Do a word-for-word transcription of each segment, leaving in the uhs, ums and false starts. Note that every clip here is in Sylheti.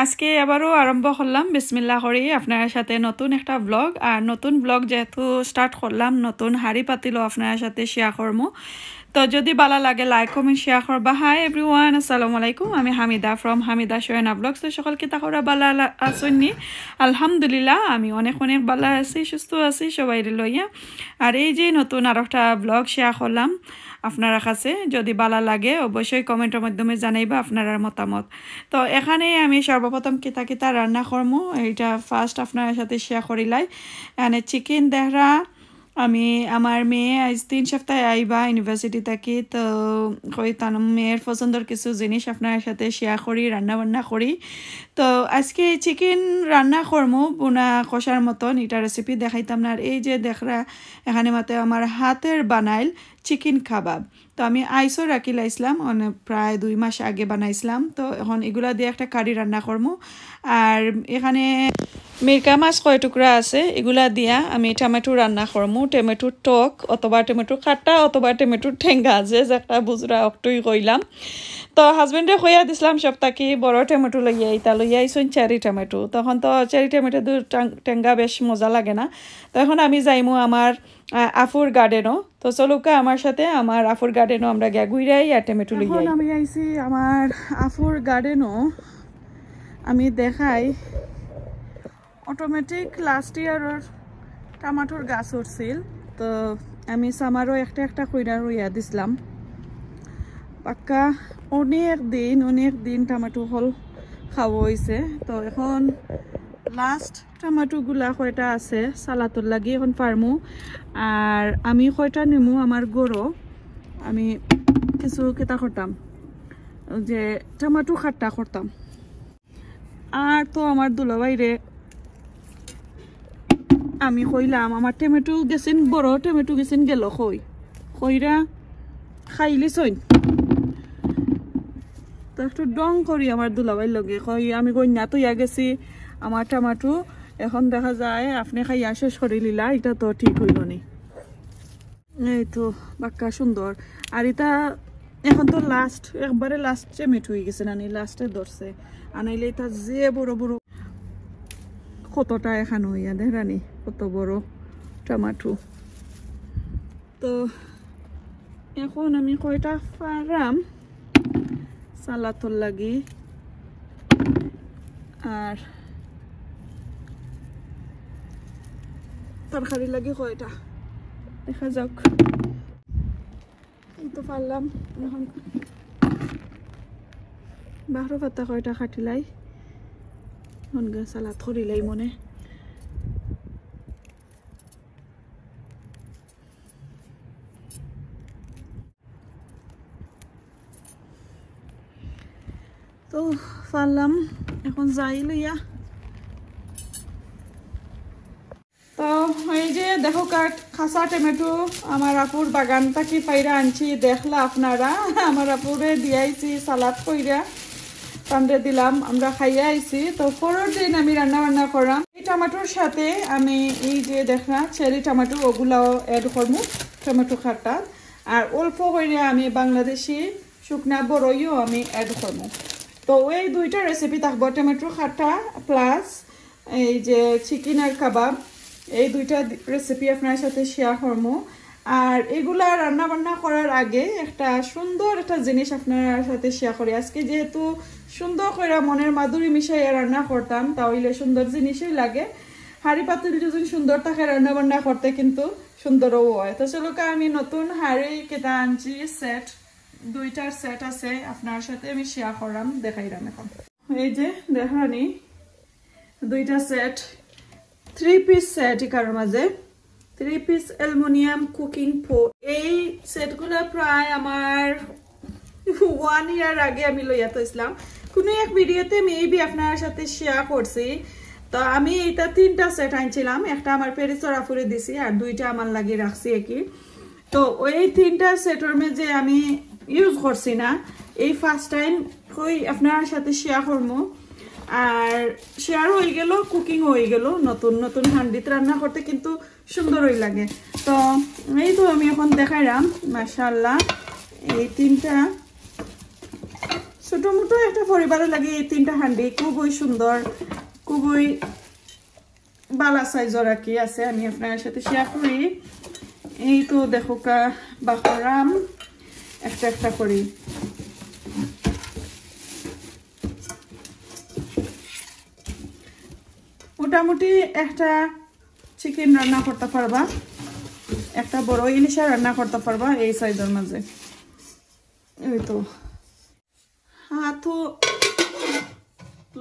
আজকে আবারও আরম্ভ করলাম বিসমিল্লাহ করি আপনার সাথে নতুন একটা ব্লগ। আর নতুন ব্লগ যেহেতু স্টার্ট করলাম, নতুন হাড়ি পাতিলও আপনার সাথে শেয়ার করমু। তো যদি ভালা লাগে, লাইক, কমেন্ট, শেয়ার করবা। হাই এভরিওয়ান, আসসালামু আলাইকুম। আমি হামিদা ফ্রম হামিদা শোয়েনা ব্লগস। তো সকল কিতা করা, ভালা আছইন নি? আলহামদুলিল্লাহ, আমি অনেক অনেক ভালা আছি, সুস্থ আছি সবাইরে লইয়া। আর এই যে নতুন আর একটা ব্লগ শেয়ার করলাম আপনারা কাছে, যদি ভালা লাগে অবশ্যই কমেন্টর মাধ্যমে জানাইবা আপনারার মতামত। তো এখানে আমি সর্বপ্রথম কিতা কিতা রান্না করমু, এইটা ফার্স্ট আপনার সাথে শেয়ার করিলাই। এখানে চিকেন দেখরা, আমি, আমার মেয়ে আজ তিন সপ্তাহে আইবা ইউনিভার্সিটি থাকি, তো কই তান মেয়ের পছন্দর কিছু জিনিস আপনার সাথে শেয়ার করি, রান্না বান্না করি। তো আজকে চিকেন রান্না করমু, বুনা কষার মতন, এটা রেসিপি দেখাইতাম না। আর এই যে দেখরা, এখানে মাতে আমার হাতের বানাইল চিকেন কাবাব। তো আমি আইসও রাখিলাইছিলাম, মানে প্রায় দুই মাস আগে বানাইছিলাম। তো এখন এগুলা দিয়ে একটা কারি রান্না করমু। আর এখানে মিরকা মাছ কয় টুকরা আছে, এগুলা দিয়া আমি টমেটো রান্না করমু। টমেটোর টক অথবা টমেটোর খাট্টা অথবা টমেটোর টেঙ্গা, যে যেটা বুঝরা অকটুই কইলাম। তো হাজবেন্ডে কইয়া দিছিলাম সব থাকি বড় টমেটো লইয়া, ইতা লইয়া আইছইন চেরি টমেটো। তখন তো চেরি টমেটো দু টাং-, টেঙ্গা বেশ মজা লাগে না। তো এখন আমি যাইমু আমার, আহ, আফুর গার্ডেনও। তো চলুক্কা আমার সাথে, আমার আফুর গার্ডেনও আমরা গিয়া ঘুরাই আর টমেটো লইয়া এখন আই। আমি আইছি আমার আফুর গার্ডেনও। আমি দেখাই, অটোমেটিক লাস্ট ইয়ারর টমাটোর গাছ উঠছিল, তো আমি সামারও একটা একটা কইরা রুইয়া দিছিলাম। পাক্কা অনেক দিন, অনেক দিন টমাটো হল খাওয়া হইছে। তো এখন লাস্ট টমাটোগুলা কয়টা আছে সালাতর লাগি এখন পারমু। আর আমি কয়টা নিমু আমার গরো, আমি কিছু কিতা করতাম, যে টমাটো খাট্টা করতাম। আর তো আমার দুলাভাইরে আমি কইলাম, আমার টমেটো গেছিন, বড় টমেটো গেছিন গেল কই, কইরা খাইলিছইন। তো একটু ঢং করি আমার দুলাভাইর লগে, কই আমি গইন্যা তইয়া গেছি আমার টমাটো, এখন দেখা যায় আপনে খাইয়া শেষ করিলিলা, ইটা তো ঠিক অইলো নি। এই তো বাক্কা সুন্দর। আর ইটা এখন তো লাস্ট, একবারে লাস্ট টমেটো অই গেছে না নি, লাস্টে ধরছে। আর নাইলে ইটা যে বড় বড়, কতটা এখানো অইয়া দেখরা নি, কত বড় টমাটো। তো এখন আমি কয়টা পাররাম সালাতর লাগি, আর তরকারির লাগি কয়টা দেখা যাউক। এই তো পারলাম, এখন বারো পাতা কয়টা কাটিলাই, এখন গিয়া সালাত করিলাই মনে। তো পারলাম, এখন যাই লইয়া। তো এই যে দেখো কাট, খাসা টমেটো আমার আফুর বাগান থাকি পাইরা আনছি, দেখলা আপনারা। আমার আফুরে দিয়াইছি সালাদ কইরা, তানরে দিলাম, আমরা খাইয়া আইছি। তো পরের দিন আমি রান্না বান্না করাম। এই টমেটোর সাথে আমি এই যে দেখরা চেরি টমেটো, ওগুলাও অ্যাড করমু টমেটো খাট্টা। আর অল্প কইরা আমি বাংলাদেশি শুকনা বড়ইও আমি অ্যাড করমু। তো এই দুইটা রেসিপি থাকবো, টমেটো খাট্টা প্লাস এই যে চিকেন আর কাবাব, এই দুইটা রেসিপি আপনার সাথে শেয়ার করমু। আর এগুলা রান্না বান্না করার আগে একটা সুন্দর একটা জিনিস আপনার সাথে শেয়ার করি। আজকে যেহেতু সুন্দর কইরা মনের মাধুরী মিশাইয়া রান্না করতাম, তা অইলে সুন্দর জিনিসই লাগে। হাড়ি পাতিল যদি সুন্দর থাকে রান্না বান্না করতে কিন্তু সুন্দরও হয়। তো চলো, আমি নতুন হাড়ি কিতা আনছি, সেট, দুইটার সেট আছে, আপনার সাথে আমি শেয়ার করাম, দেখাইরাম এখন। এই যে দেখরা নি দুইটা সেট, থ্রি পিস সেট, ইকার মাঝে থ্রি পিস অ্যালুমিনিয়াম কুকিং পট। এই সেটগুলা প্রায় আমার ওয়ান ইয়ার আগে আমি লইয়া থইছিলাম। কোনো এক ভিডিওতে মেবি আপনার সাথে শেয়ার করছি। তো আমি এইটা তিনটা সেট আনছিলাম, একটা আমার প্যারিসর আফুরে দিছি আর দুইটা আমার লাগি রাখছি আর কি। তো ওই তিনটা সেটর মাঝে আমি ইউজ করছি না, এই ফার্স্ট টাইম কই আপনার সাথে শেয়ার করমু। আর শেয়ার হয়ে গেল, কুকিং হয়ে গেল, নতুন নতুন হান্ডিত রান্না করতে কিন্তু সুন্দরই লাগে। তো এই তো আমি এখন দেখাইলাম, মাশাআল্লাহ, এই তিনটা ছোট মোটো একটা পরিবারের লাগি এই তিনটা হান্ডি খুবই সুন্দর, খুবই বালা সাইজর আর কি আছে। আমি আপনার সাথে শেয়ার করি। এই তো দেখো কা বাকরাম একটা একটা করি। মোটামুটি একটা চিকেন রান্না করতে পারবা, একটা বড় ইলিশা রান্না করতে পারবা এই সাইজর মাঝে। এই তো হাতও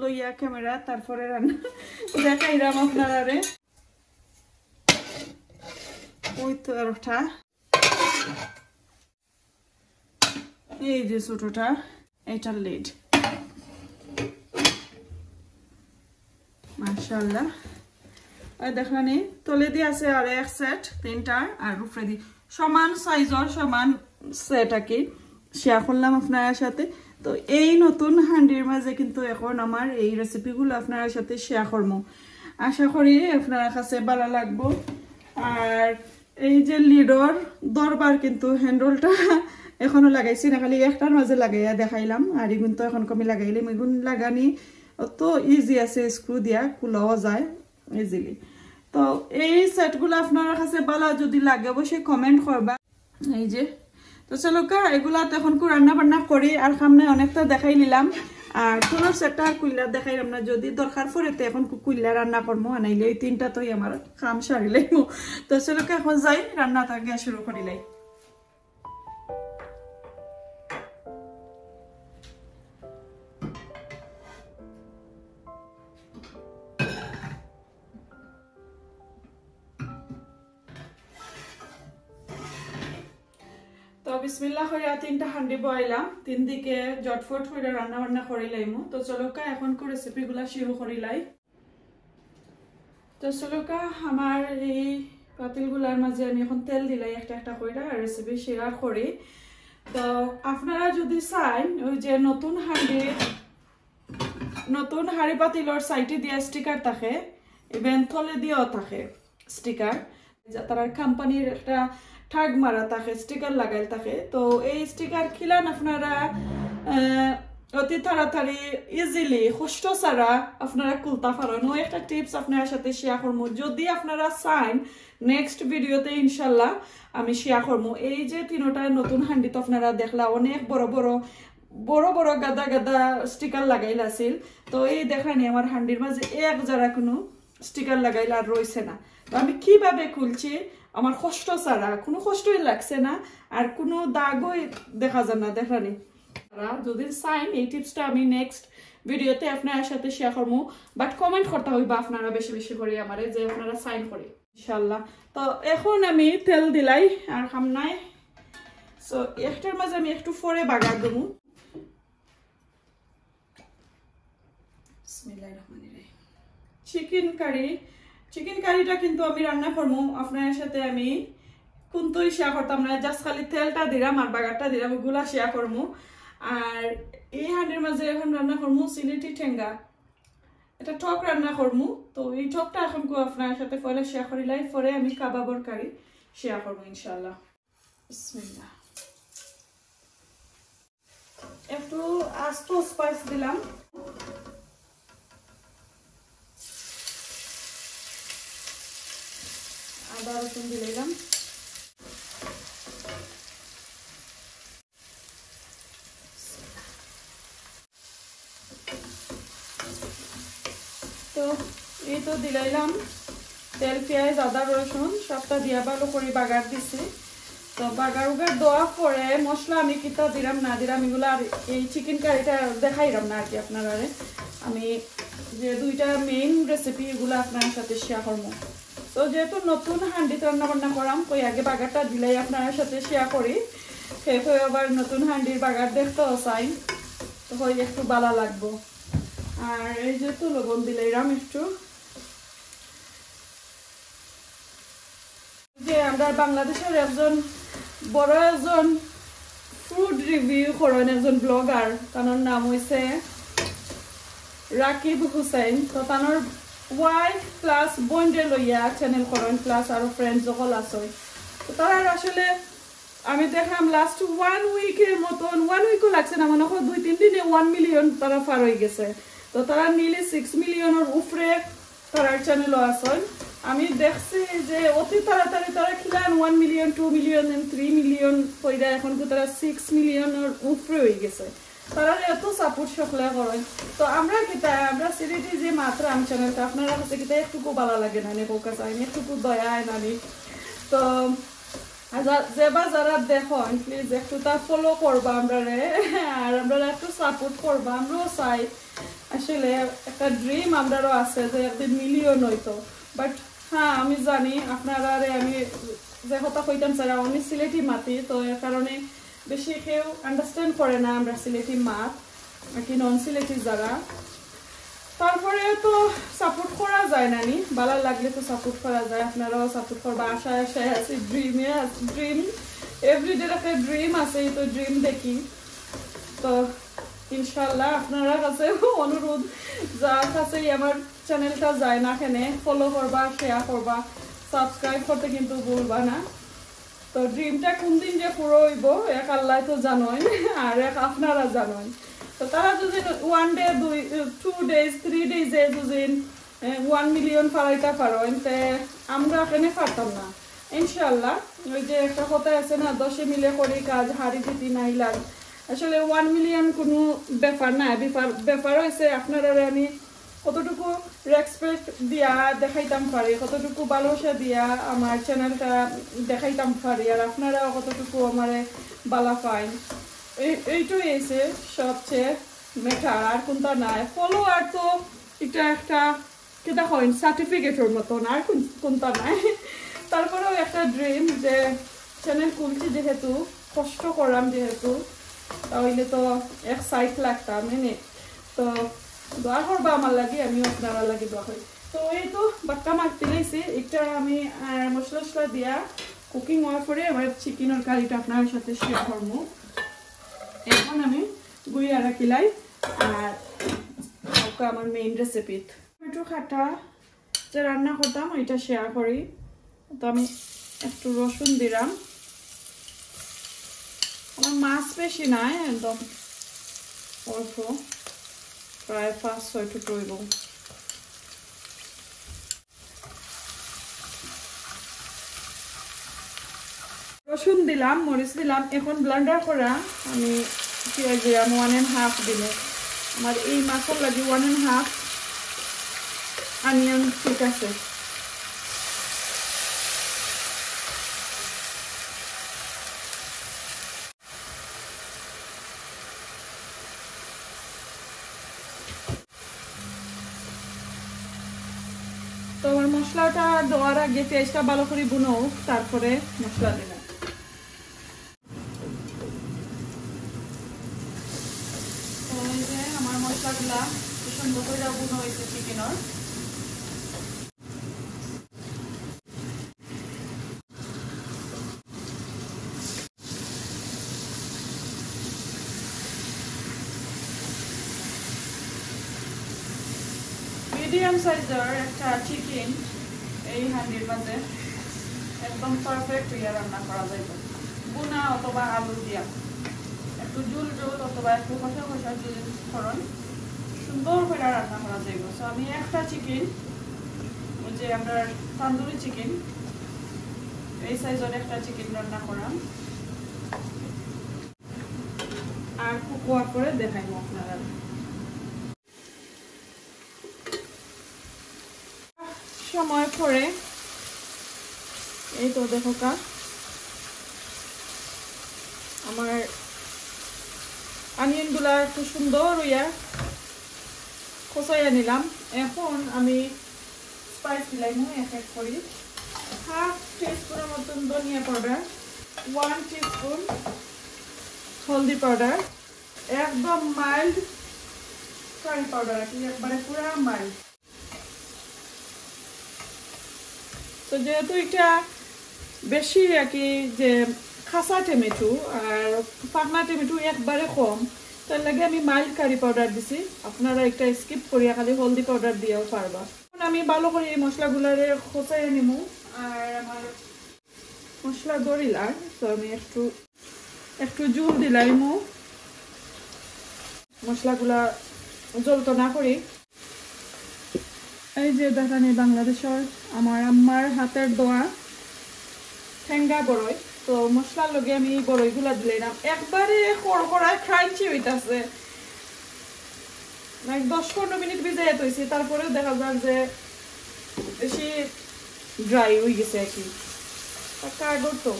লইয়া ক্যামেরা, তারপরে রান্না দেখাইলাম আপনারারে। ওই তো আরোটা, এই যে ছোটটা, এটার লিড। মাশাআল্লাহ। আর দেখলানি তলেদি আছে আর এক সেট, তিনটা, আর উপরেদি সমান সাইজর সমান সেট আর কি শেয়ার করলাম আপনার সাথে। তো এই নতুন হান্ডির মাঝে কিন্তু এখন আমার এই রেসিপিগুলো আপনার সাথে শেয়ার করবো। আশা করি আপনার কাছে ভালো লাগবো। আর এই যে লিডর দরবার কিন্তু হ্যান্ডেলটা এখনো লাগাইছি না, খালি একটার মাঝে লাগাইয়া দেখাইলাম। আর এগুন তো এখন কমি লাগাইলাম, এগুন লাগানি অত ইজি আছে, স্ক্রু দিয়া খুলাও যায় ইজিলি। তো এই সেটগুলো আপনার কাছে ভালো যদি লাগে অবশ্যই কমেন্ট করবা। এই যে তো চলো কা এগুলা তো এখন কু রান্না বান্না করি, আর সামনে অনেকটা দেখাই নিলাম। আর কোনো সেটটা আর কুইল্লা দেখাইলাম না, যদি দরকার পড়ে তো এখন কু- কুইল্লা রান্না করবো, আনাইলে এই তিনটা তোই আমার কাম সারিলাইমু। তো চলো কা এখন যাই, রান্নাটা গিয়া শুরু করিলাই। তো বিসমিল্লাহ কইরা তিনটা হান্ডি বওয়াইলাম, তিন দিকে জটফট কইরা রান্না বান্না করিলাইমু। তো চলো কা এখন কু রেসিপিগুলা শুরু করিলাই। তো চলো কা আমার এই পাতিলগুলার মাঝে আমি এখন তেল দিলাই একটা একটা কইরা, আর রেসিপি শেয়ার করি। তো আপনারা যদি চাইন ওই যে নতুন হান্ডি, নতুন হাড়ি পাতিলর সাইডে দিয়া স্টিকার থাকে, ইভেন তলে দিয়াও থাকে স্টিকার, যা তারার কোম্পানির একটা ট্যাগ মারা থাকে, স্টিকার লাগাইল থাকে। তো এই স্টিকার খিলান আপনারা আহ, অতি তাড়াতাড়ি ইজিলি কষ্ট ছাড়া আপনারা খুলতা পারইন। ওই একটা টিপস আপনার সাথে শেয়ার করবো, যদি আপনারা চাইন নেক্সট ভিডিওতে ইনশাল্লাহ আমি শেয়ার করবো। এই যে তিনোটা নতুন হান্ডি তো আপনারা দেখলা অনেক বড় বড় বড় বড় গাদা গাদা স্টিকার লাগাইল আছিল। তো এই দেখলানি আমার হান্ডির মাঝে এক জারা কোনো স্টিকার লাগাইল আর রইছে না। তো আমি কিভাবে খুলছি আমার কষ্ট ছাড়া, কোনো কষ্টই লাগছে না, আর কোনো দাগও দেখা যায় না। দেখলানি তারা যদি চাইন এই টিপসটা আমি নেক্সট ভিডিওতে আপনার সাথে শেয়ার করবো, বাট কমেন্ট করতে হইবা আপনারা বেশি বেশি করে আমারে যে আপনারা চাইন করে ইনশাল্লাহ। তো এখন আমি তেল দিলাই আর খাম নাই। সো একটার মাঝে আমি একটু পরে বাগার দেবো। বিসমিল্লাহির রহমানির রহিম। চিকেন কারি, চিকেন কারিটা কিন্তু আমি রান্না করবো আপনার সাথে। আমি কোনটাই শেয়ার করতাম না, জাস্ট খালি তেলটা দিলাম আর বাগারটা দিলাম, ওগুলা শেয়ার করবো। আর এই হান্ডির মাঝে এখন রান্না করবো সিলেটি টেঙ্গা, এটা টক রান্না করবো। তো এই টকটা এখন কো আপনার সাথে পরে শেয়ার করিলাই, পরে আমি কাবাবর কারি শেয়ার করবো ইনশাআল্লাহ। বিসমিল্লাহ। একটু আস্ত স্পাইস দিলাম, আদা রসুন দিলাম। তো এই তো দিলাইলাম তেল, পিয়াজ, আদা, রসুন সবটা দিয়া ভালো করে বাগার দিছি। তো বাগার উগার দেওয়ার পরে মশলা আমি কিতা দিলাম না দিলাম এগুলা আর এই চিকেন কারিটা দেখাইলাম না আর কি আপনারারে। আমি যে দুইটা মেইন রেসিপি এগুলা আপনার সাথে শেয়ার করবো। তো যেহেতু নতুন হান্ডিত রান্না বান্না করাম, কই আগে বাগারটা দিলাই আপনার সাথে শেয়ার করি। কেউ কেউ আবার নতুন হান্ডির বাগার দেখতেও চাই, তো হয় একটু বালা লাগবো। আর এই যে তো লবণ দিলাইলাম একটু। যে আমরা বাংলাদেশের একজন বড় একজন ফুড রিভিউ করেন, একজন ব্লগার, তার নাম হইছে রাকিব হুসেন। তো তার ওয়াইফ প্লাস বোনরে লইয়া চ্যানেল করেন, প্লাস আরো ফ্রেন্ডস সকল আছে। তো তারা আসলে আমি দেখলাম লাস্ট ওয়ান উইকের মতন, ওয়ান উইকও লাগছে না, মনে হয় দুই তিন দিনে ওয়ান মিলিয়ন তারা পার হয়ে গেছে। তো তারা নিলে সিক্স মিলিয়নের উপরে তারার চ্যানেলও আছেন। আমি দেখছি যে অতি তাড়াতাড়ি তারা খিলান one million, two million, three million কইরা এখন তো তারা সিক্স মিলিয়নের উপরে হয়ে গেছে। তারার এত সাপোর্ট সকলে করেন। তো আমরা কিতা, আমরা সিলেটি যে মাতরাম চ্যানেলটা আপনারা কাছে কিতা একটুকু ভালা লাগে না নি? কউক্কা চাইন, একটুকু দয়া হয় না নি? তো আর যা-, যে বা যারা দেখো, প্লিজ একটু তা ফলো করবা আমরারে, আর আমরারে একটু সাপোর্ট করবা। আমরাও চাই, আসলে একটা ড্রিম আমরারও আছে যে একদিন মিলিয়ন হইতো, বাট হ্যাঁ, আমি জানি আপনারারে আমি যে কথা কইতাম চাইলাম, আমি সিলেটি মাতি, তো এর কারণে বেশি কেউ আন্ডারস্ট্যান্ড করে না আমরা সিলেটি মাত, আর কি নন সিলেটি যারা। তারপরে তো সাপোর্ট করা যায় না নি, ভালা লাগলে তো সাপোর্ট করা যায়। আপনারাও সাপোর্ট করবা, আশায় আশায় আছি, ড্রিমে, ড্রিম এভরিডে একটা ড্রিম আছে, এই তো ড্রিম দেখি। তো ইনশাল্লাহ আপনারা কাছে অনুরোধ, যার কাছেই আমার চ্যানেলটা যায় না কেনে, ফলো করবা, শেয়ার করবা, সাবস্ক্রাইব করতে কিন্তু ভুলবা না। তো ড্রিমটা কোন দিন যে পুরো হইব, এক আল্লাহ তো জানোই, আর এক আপনারা জানোই। তো তারা যদি ওয়ান ডে, দুই, টু ডেজ, থ্রি ডেজে যদি ওয়ান মিলিয়ন ফালাইতা পারইন, তে আমরা কেনে পারতাম না? ইনশাআল্লাহ। ওই যে একটা কথা আছে না, "দশে মিলে করি কাজ, হারি জিতি নাই লাজ।" আসলে ওয়ান মিলিয়ন কোনো ব্যাপার না, ব্যাপার, ব্যাপার হইছে আপনারারে আমি কতটুকু রেসপেক্ট দিয়া দেখাইতাম পারি, কতটুকু ভালোবাসা দিয়া আমার চ্যানেলটা দেখাইতাম পারি, আর আপনারাও কতটুকু আমারে ভালা পাইন। এই, এইটাই হইছে সবচেয়ে ম্যাটার, আর কোনটা নাই। ফলোয়ার তো এটা একটা, কিতা কইন, সার্টিফিকেটর মতন, আর কোন, কোনটা নাই। তারপরেও একটা ড্রিম যে চ্যানেল খুলছি যেহেতু, কষ্ট করলাম যেহেতু, তাহলে তো এক সাইড লাগতাম এনে। তো দোয়া করবা আমার লাগি, আমিও আপনারা লাগি দোয়া করি। তো এই তো বাক্কা মাখ দিলাইছি, এটা আমি আহ, মশলা টশলা দিয়া কুকিং হওয়ার পরে আমার চিকেনের কারিটা আপনার সাথে শেয়ার করবো। এখন আমি গুইয়া রাখিলাই, আর ওকে আমার মেইন রেসিপি টমেটো কাটা যে রান্না করতাম ওইটা শেয়ার করি। তো আমি একটু রসুন দিলাম। আমার মাছ বেশি নাই, একদম অল্প, প্রায় পাঁচ ছয় টুকরো হইব। রসুন দিলাম, মরিচ দিলাম, এখন ব্লেন্ডার করা আমি পেঁয়াজ দিলাম ওয়ান অ্যান্ড হাফ দিলে। আমার এই মাছের লাগি ওয়ান অ্যান্ড হাফ অনিয়ন ঠিক আছে। তো আমার মশলাটা দেওয়ার আগে পেঁয়াজটা ভালো করে ভুনো হোক, তারপরে মশলা দেব। তো এই যে আমার মশলাগুলা কি সুন্দর করে ভুনো হয়েছে চিকেনের। মিডিয়াম সাইজের একটা চিকেন এই হান্ডির মাঝে একদম পারফেক্ট ইয়া রান্না করা যাইব, ভুনা অথবা আলু দিয়া। একটু ঝুল ঝুল অথবা একটু কষা কষা যদি করইন, সুন্দর করে রান্না করা যাইব। তো আমি একটা চিকেন, ওই যে আমরা তন্দুরি চিকেন, এই সাইজের একটা চিকেন রান্না করাম। আর কুক হওয়ার পরে দেখাইব আপনারা। সময় পরে এই তো দেখো কা, আমার অনিয়নগুলা একটু সুন্দর হইয়া খসাইয়া নিলাম। এখন আমি স্পাইস দিলাইমু এক এক করি। হাফ টিস্পুনের মতন ধনিয়া পাউডার, ওয়ান টিস্পুন হলদি পাউডার, একদম মাইল্ড কারি পাউডার আর কি, একবারে পুরা মাইল্ড। তো যেহেতু এটা বেশি আর কি যে খাসা টমেটো আর পাকনা টমেটো একবারে কম, তার লাগি আমি মাইল্ড কারি পাউডার দিছি। আপনারা এটা স্কিপ করিয়া খালি হলদি পাউডার দিয়াও পারবা। এখন আমি ভালো করে এই মশলাগুলারে খসাইয়া নিমু। আর আমার মশলা ধরিলার, তো আমি একটু একটু জুল দিলাইমু, মশলাগুলা জ্বলতো না করি। এই যে দেখেন, এই বাংলাদেশর আমার আম্মার হাতের দোয়া টেঙ্গা বড়ই। তো মশলার লগে আমি এই বড়ইগুলা দিলাইলাম, একবারে করকরা crunchy হইতাছে। Like দশ পনেরো মিনিট ভিজাইয়া থইছি, তারপরেও দেখা যার যে বেশি dry হয়ে গেছে আর কি। তা কাগজ তো,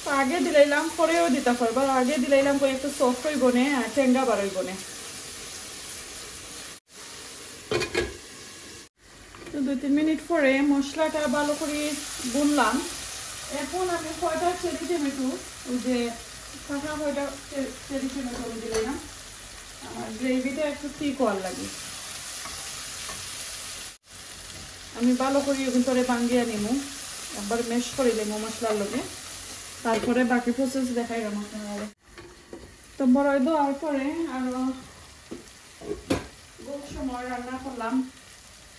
তো আগে দিলাইলাম, পরেও দিতে পারবা। আগে দিলাইলাম কই একটু soft হইব নে, আর টেঙ্গা বার হইব নে। তো দুই তিন মিনিট পরে মশলাটা ভালো করে বুনলাম। এখন আমি কয়টা চেরি টমেটো, ওই যে ফাঁকা কয়টা চে-, চেরি টমেটো আমি দিলাম। আমার গ্রেভিটা একটু ঠিক হওয়ার লাগে। আমি ভালো করে ভিতরে ভাঙ্গিয়া নিমু, একবার ম্যাশ করে নিমু মশলার লগে, তারপরে বাকি প্রসেস দেখাইলাম আপনারা। তো বড়ই দেওয়ার পরে আরো বহুত সময় রান্না করলাম,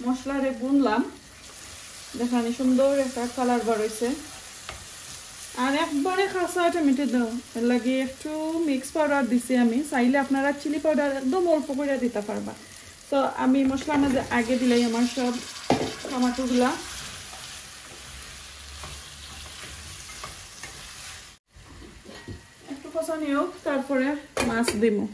মশলারে বুনলাম, দেখানি সুন্দর একটা কালার বার হইছে। আর একবারে কাঁচা টমেটো দাও, এর লাগি একটু মিক্স পাউডার দিছি আমি। চাইলে আপনারা চিলি পাউডার একদম অল্প করে দিতে পারবা। তো আমি মশলার মাঝে আগে দিলাই আমার সব টমেটোগুলা। একটু কষানি হোক, তারপরে মাছ দিমু।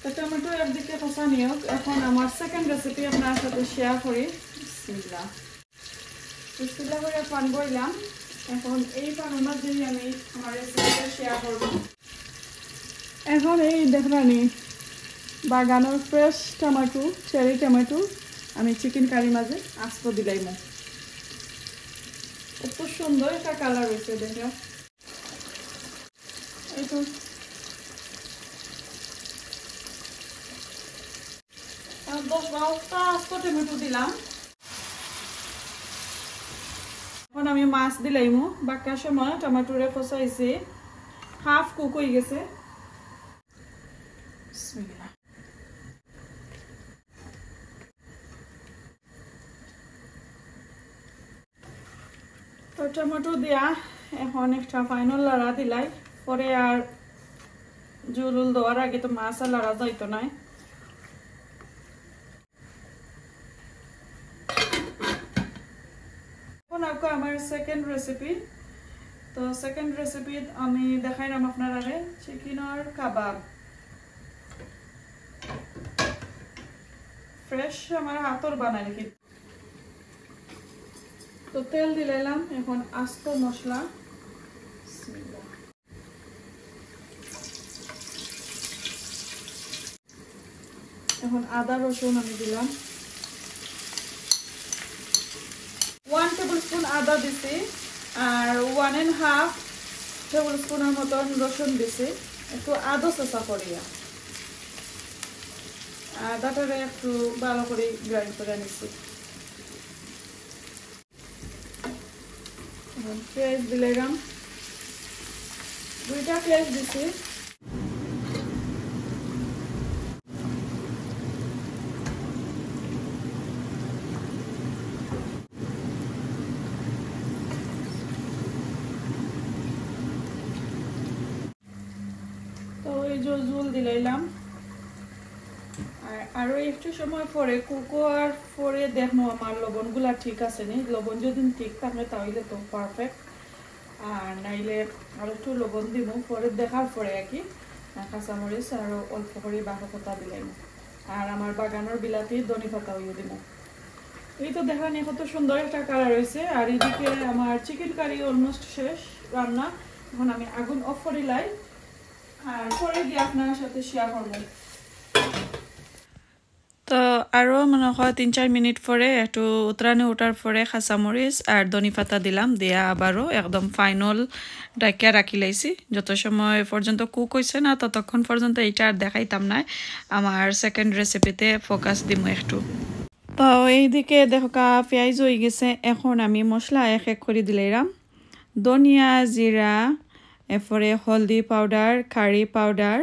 তো টমেটো একদিকে কষানি হোক, এখন আমার সেকেন্ড রেসিপি আপনার সাথে শেয়ার করি। বিসমিল্লাহ। বিসমিল্লাহ করে প্যান বইলাম। এখন এই প্যানের মধ্যেই আমি আমার রেসিপিটা শেয়ার করব। এখন এই দেখলানি বাগানের ফ্রেশ টমেটো, চেরি টমেটো আমি চিকেন কারি মাঝে আস্ত দিলাইমু। কত সুন্দর একটা কালার হয়েছে, দেখা। এই তো, এখন দশ বারোটা আস্ত টমেটো দিলাম। এখন আমি মাছ দিলাইমু। বাক্কা সময় টমেটোরে কষাইছি, হাফ কুক হয়ে গেছে। বিসমিল্লাহ। তো টমেটো দিয়া এখন একটা ফাইনাল লাড়া দিলাই, পরে আর জুল উল দেওয়ার আগে তো মাছ আর লাড়া যাইতো নাই। এখন আকৌ আমার সেকেন্ড রেসিপি। তো সেকেন্ড রেসিপিত আমি দেখাইলাম আপনারারে চিকেনর কাবাব। ফ্রেশ আমার হাতর বানাই রাখি। তো তেল দিলাইলাম, এখন আস্ত মশলা। বিসমিল্লাহ। এখন আদা রসুন আমি দিলাম। ওয়ান টেবিল স্পুন আদা দিছি, আর ওয়ান অ্যান্ড হাফ টেবিল স্পুনের মতন রসুন দিছি, একটু আদা চাচা করিয়া। আদাটারে একটু ভালো করে গ্রাইন্ড করে নিছি। এখন পেঁয়াজ দিলাম, দুইটা পেঁয়াজ দিছি। তো এই যে জুল দিলাইলাম। আর আরো একটু সময় পরে, কুক হওয়ার পরে দেখবো আমার লবণগুলা ঠিক আছে নি। লবণ যদি ঠিক থাকে তাহলে তো পারফেক্ট, আর নাইলে আর একটু লবণ দিব পরে, দেখার পরে আর কি। আর কাঁচামরিচ আরো অল্প করে বাটা কটা দিলাইমু। আর আমার বাগানের বিলাতি ধনি পাতা হইয়ে দিব। এই তো দেখেন, কত সুন্দর একটা কালার হয়েছে। আর এদিকে আমার চিকেন কারি অলমোস্ট শেষ রান্না। এখন আমি আগুন অফ করিলাই, আর পরে গিয়ে আপনার সাথে শেয়ার করবো। তো আরও মনে হয় তিন চার মিনিট পরে একটু উতরানি উঠার পরে কাঁচামরিচ আর ধনি পাতা দিলাম, দিয়া আবারও একদম ফাইনাল ঢাকিয়া রাখি লাইছি। যত সময় পর্যন্ত কুক হইছে না, ততক্ষণ পর্যন্ত এইটা আর দেখাইতাম না। আমার সেকেন্ড রেসিপিতে ফোকাস দিমু একটু। তো এইদিকে দেখো কা পেঁয়াজ হয়ে গেছে, এখন আমি মশলা এক এক করে দিলাইরাম। ধনিয়া, জিরা, এরপরে হলদি powder, curry powder,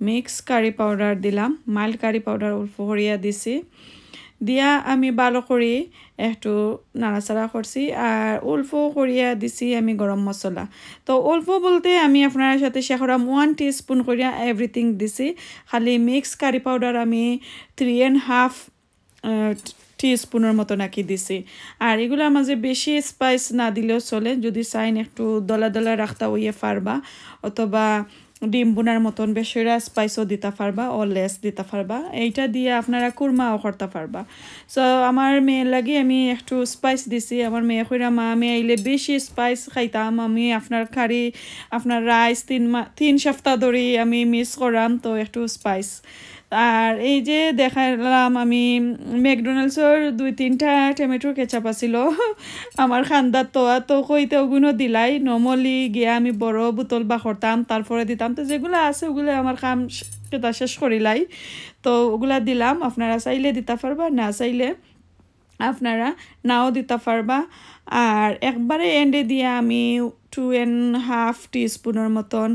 mix curry powder দিলাম, মাইল্ড কারি পাউডার অল্প করিয়া দিছি। দিয়া আমি ভালো করি একটু নাড়াচাড়া করছি, আর অল্প করিয়া দিছি আমি গরম মশলা। তো অল্প বলতে আমি আপনার সাথে শেয়ার করাম ওয়ান টিস্পুন করিয়া এভরিথিং দিছি। খালি মিক্স কারি পাউডার আমি থ্রি অ্যান্ড হাফ টিস্পুনের মতো নাকি দিছি। আর এগুলার মাঝে বেশি স্পাইস না দিলেও চলে, যদি চাইন একটু দলা দলা রাখতা অইয়া পারবা, অথবা ডিম বুনার মতন বেশিরা স্পাইসও দিতা পারবা, ও লেস দিতা পারবা। এইটা দিয়ে আপনারা কুরমাও করতা পারবা। সো আমার মেয়ের লাগি আমি একটু স্পাইস দিছি। আমার মেয়ে কইরা, "মা, আমি আইলে বেশি স্পাইস খাইতাম, আমি আপনার কারি, আপনার রাইস তিন মা-, তিন সপ্তাহ ধরি আমি মিস করাম, তো একটু স্পাইস।" আর এই যে দেখাইলাম আমি ম্যাকডোনাল্ডসর দুই তিনটা টমেটো কেচাপ আছিল আমার খান্দাত, তো আর তো কইতে ওগুলো দিলাই। নর্মালি গিয়া আমি বড় বোতল বা করতাম, তারপরে দিতাম। তো যেগুলা আছে ওগুলা আমার কাম শ-, কেটা শেষ করিলাই। তো ওগুলা দিলাম, আপনারা চাইলে দিতা পারবা, না চাইলে আপনারা নাও দিতা পারবা। আর একবারে এন্ডে দিয়া আমি টু অ্যান্ড হাফ টিস্পুনের মতন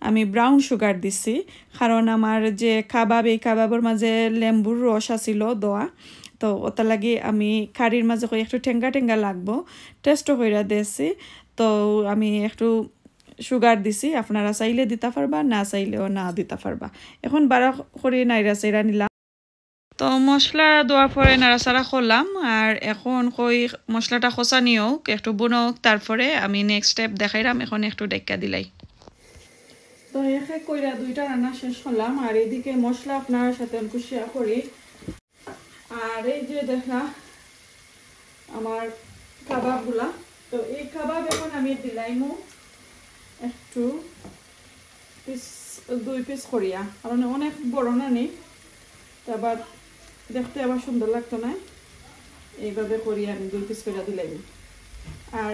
আমি ব্রাউন সুগার দিছি, কারণ আমার যে কাবাব, এই কাবাবর মাঝে লেম্বুর রস আছিল দেওয়া, তো ওটা লাগি আমি কারির মাঝে কই একটু টেঙ্গা টেঙ্গা লাগবো, টেস্টও কইরা দিছি। তো আমি একটু সুগার দিছি, আপনারা চাইলে দিতা পারবা, না চাইলেও না দিতা পারবা। এখন বারা করি নাইরা চাইরা নিলাম। তো মশলা দেওয়ার পরে নাড়াচাড়া করলাম, আর এখন কই মশলাটা কষানি হোক, একটু বুনো হোক, তারপরে আমি নেক্সট স্টেপ দেখাইলাম। এখন একটু ঢাক্কা দিলাই। তো এক এক কইরা দুইটা রান্না শেষ করলাম, আর এইদিকে মশলা আপনার সাথে আমি শেয়ার করি। আর এই যে দেখা আমার কাবাবগুলা, তো এই কাবাব এখন আমি দিলাইমু একটু পিস, দুই পিস করিয়া, কারণ অনেক বড় না নি, তো আবার দেখতে আবার সুন্দর লাগতো না। এইভাবে করি আমি দুই পিস করিয়া দিলাইমু। আর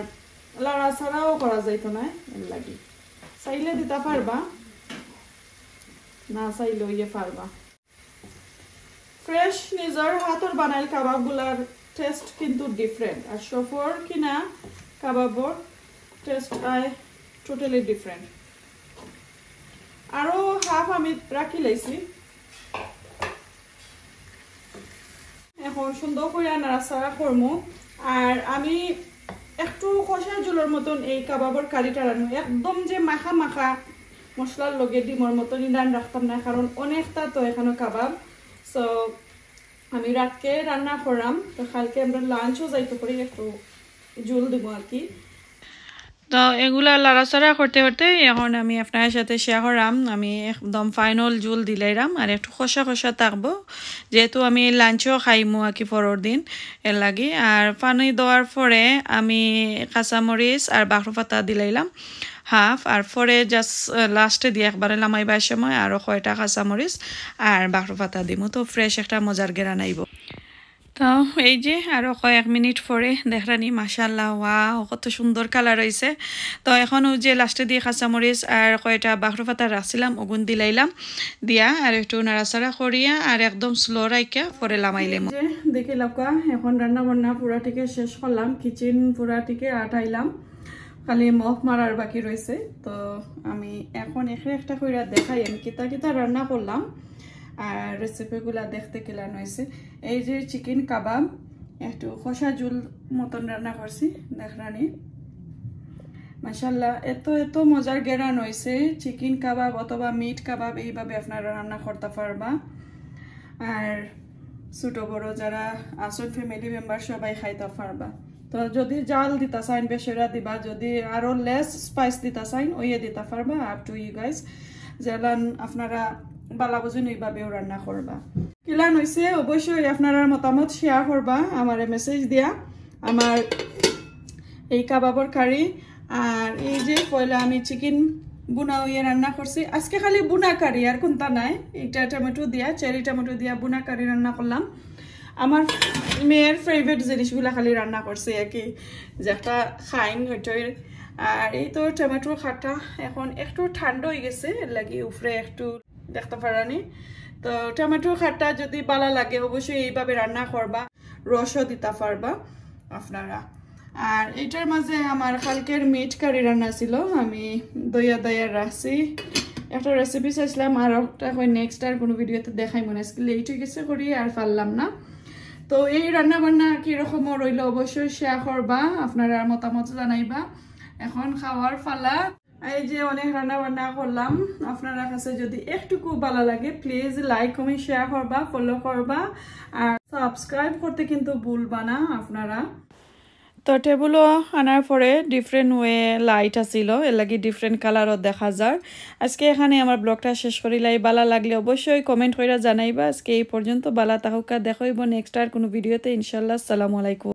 লাড়াচাড়াও করা যাইতো না, এর লাগি চাইলে দিতা পারবা, না চাইলেও ইয়ে পারবা। ফ্রেশ নিজর হাতর বানাইল কাবাবগুলার টেস্ট কিন্তু ডিফারেন্ট, আর শপর কিনা কাবাবর টেস্ট আয় টোটালি ডিফারেন্ট। আরও হাফ আমি রাখি লাইছি। এখন সুন্দর করে নাড়াচাড়া করমু। আর আমি একটু কষা ঝোলর মতন এই কাবাবর কারিটা রানমু, একদম যে মাখা মাখা মশলার লগে ডিমর মতন ইলান রাখতাম না, কারণ অনেকটা তো এখানো কাবাব। সো আমি রাতকে রান্না করাম, তো কালকে আমরা লাঞ্চও যাইতে পারি, একটু ঝোল দিব আর কি। তো এগুলা লাড়াচাড়া করতে করতে এখন আমি আপনার সাথে শেয়ার করাম, আমি একদম ফাইনাল ঝোল দিলাইরাম, আর একটু কষা কষা থাকবো, যেহেতু আমি লাঞ্চও খাইমু আর কি পরের দিন, এর লাগি। আর পানি দেওয়ার পরে আমি কাঁচামরিচ আর বাখরু পাতা দিলাইলাম হাফ, আর পরে জাস্ট লাস্টে দিয়ে একবারে লামাইবার সময় আরও কয়টা কাঁচামরিচ আর বাখরু পাতা দিমু, তো ফ্রেশ একটা মজার গেরান আইব। তো এই যে আরো কয়েক মিনিট পরে দেখরানি, মাশাআল্লাহ, ওয়াও, কত সুন্দর কালার হইছে। তো এখন ওই যে লাস্টে দিয়ে কাঁচামরিচ আর কয়টা বাখরু পাতা রাখছিলাম, ওগুন দিলাইলাম, দিয়া আর একটু নাড়াচাড়া করিয়া আর একদম স্লো রাখিয়া পরে লামাইলাম। যে দেখি লাউকা, এখন রান্না বান্না পুরাটিকে শেষ করলাম, কিচেন পুরাটিকে আটাইলাম, খালি মপ মারার বাকি রইছে। তো আমি এখন একটা একটা কইরা দেখাই আমি কিতা কিতা রান্না করলাম আর রেসিপিগুলা দেখতে কিলান হইছে। এই যে চিকেন কাবাব, একটু কষা ঝুল মতন রান্না করছি, দেখরানি। মাশাআল্লাহ, এত এত মজার গেরান হইছে। চিকেন কাবাব অথবা মিট কাবাব এইভাবে আপনারা রান্না করতে পারবা। আর ছোট বড় যারা আছেন ফ্যামিলি মেম্বার সবাই খাইতে পারবা। তো যদি ঝাল দিতা চাইন বেশিরা দিবা, যদি আরো লেস স্পাইস দিতা চাইন ওইয়ে দিতা পারবা, up to you guys। যেলান আপনারা বালা বুঝুন ওইভাবেও রান্না করবা। কিলান হইছে অবশ্যই আপনারা মতামত শেয়ার করবা আমারে মেসেজ দিয়া। আমার এই কাবাবর কারি, আর এই যে পয়লা আমি চিকেন বুনা হইয়া রান্না করছি। আজকে খালি বুনা কারি, আর কোনটা নাই। এটা টমেটো দিয়া, চেরি টমেটো দিয়া বুনা কারি রান্না করলাম। আমার মেয়ের ফেভারিট জিনিসগুলা খালি রান্না করছি আর কি, যেটা খাইন ওইটাই। আর এই তো টমেটোর খাট্টা এখন একটু ঠান্ডা হয়ে গেছে, এর লাগি উপরে একটু দেখতে পারানি। তো টমেটোর খাট্টা যদি ভালো লাগে অবশ্যই এইভাবে রান্না করবা, রসও দিতে পারবা আপনারা। আর এটার মাঝে আমার কালকের মিট কারি রান্না ছিল, আমি দইয়া দইয়া রাখছি। একটা রেসিপি চাইছিলাম, আর একটা হয় নেক্সট আর কোনো ভিডিওতে দেখাই, মনে আজকে লেট হয়ে গেছে করি আর পারলাম না। তো এই রান্না বান্না কিরকম রইল অবশ্যই শেয়ার করবা, আপনারা মতামত জানাইবা। এখন খাওয়ার পালা। এই যে অনেক রান্না বান্না করলাম, আপনারা কাছে যদি একটুকু ভালো লাগে প্লিজ লাইক কমেন্ট শেয়ার করবা, ফলো করবা আর সাবস্ক্রাইব করতে কিন্তু ভুলবা না আপনারা। তো টেবুলও আনার পরে ডিফারেন্ট ওয়ে লাইট আছিল, এর লাগি ডিফারেন্ট কালারও দেখা যার। আজকে এখানে আমার ব্লগটা শেষ করিলাই। ভালা লাগলে অবশ্যই কমেন্ট কইরা জানাইবা। আজকে এই পর্যন্ত, ভালা থাকুক্কা, দেখা অইবো নেক্সট আর কোনো ভিডিওতে ইনশাল্লাহ। আসসালামু আলাইকুম।